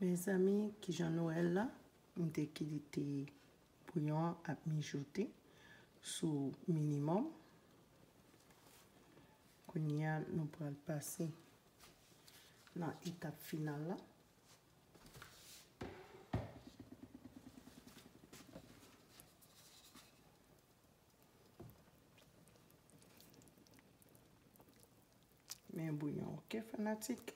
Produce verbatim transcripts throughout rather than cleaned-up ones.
Mezanmi, kijan nou wè l la? M te kite bouyon an ap mijote sou minimòm. Kounye a, nou pral pase nan etap final la. Men bouyon, oke, fanatik.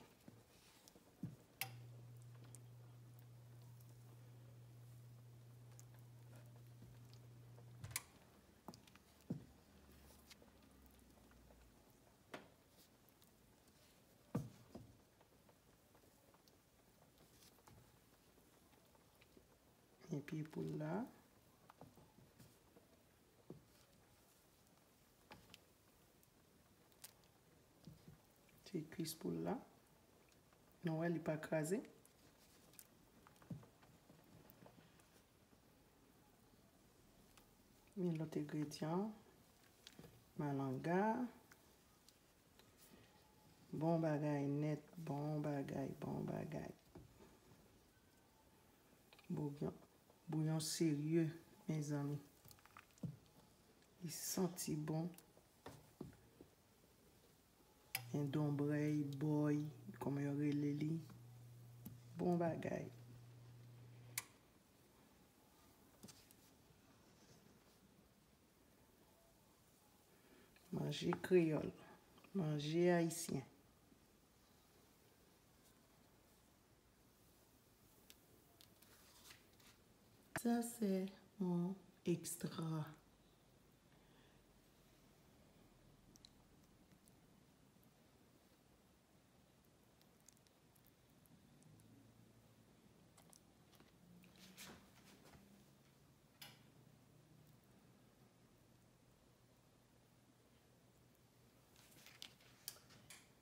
Men pye poul la. Se kwis poul la. Nou wè li pa kraze. Men lòt engredyan. Malanga. Bon bagay nèt, bon bagay, bon bagay. Bouyon, bouyon serye, mezanmi. Li santi bon. Gen donbrèy, bòy, kòman yo rele li. Bon bagay. Manje kreyòl, manje ayisyen. Ça, c'est mon extra.